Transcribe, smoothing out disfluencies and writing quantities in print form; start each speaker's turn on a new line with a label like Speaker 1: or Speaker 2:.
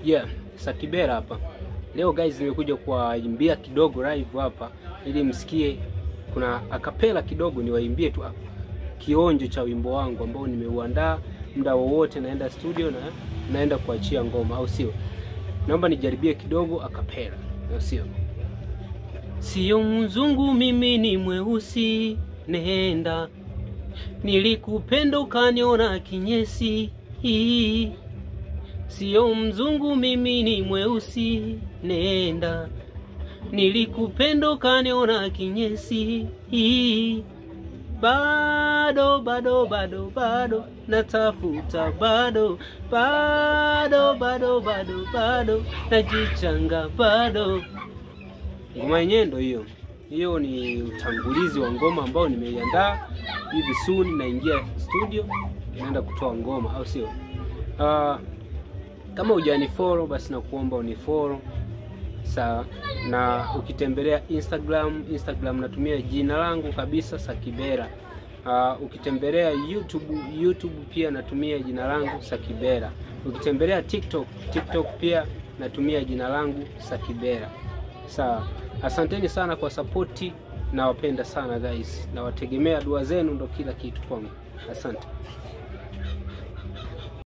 Speaker 1: Yeah, Sakibera hapa. Leo guys, nimekuja kuwaimbia kidogo live hapa ili msikie kuna akapela kidogo, niwaimbie tu kionjo cha wimbo wangu ambao nimeuandaa. Muda wowote naenda studio na naenda kuachia ngoma, au sio? Naomba nijaribie kidogo akapela, au sio? Sio mzungu mimi ni mweusi, nenda nilikupenda ukaniona kinyesi. Sio mzungu mimi ni mweusi, nenda nilikupenda ukaniona kinyesi. Bado bado bado bado natafuta, bado bado bado bado bado najichanga bado. Ngoma yenyewe ndo hiyo. Hiyo ni utangulizi wa ngoma ambao nimeiandaa. Hivi soon naingia studio naenda kutoa ngoma, au sio? Kama hujanifollow basi nakuomba unifollow. Sawa. Na ukitembelea Instagram natumia jina langu kabisa Sakibera. Ukitembelea YouTube pia natumia jina langu Sakibera. Ukitembelea TikTok pia natumia jina langu Sakibera. Sawa. Asanteni sana kwa sapoti, nawapenda sana guys. Nawategemea, dua zenu ndo kila kitu kwangu. Asante.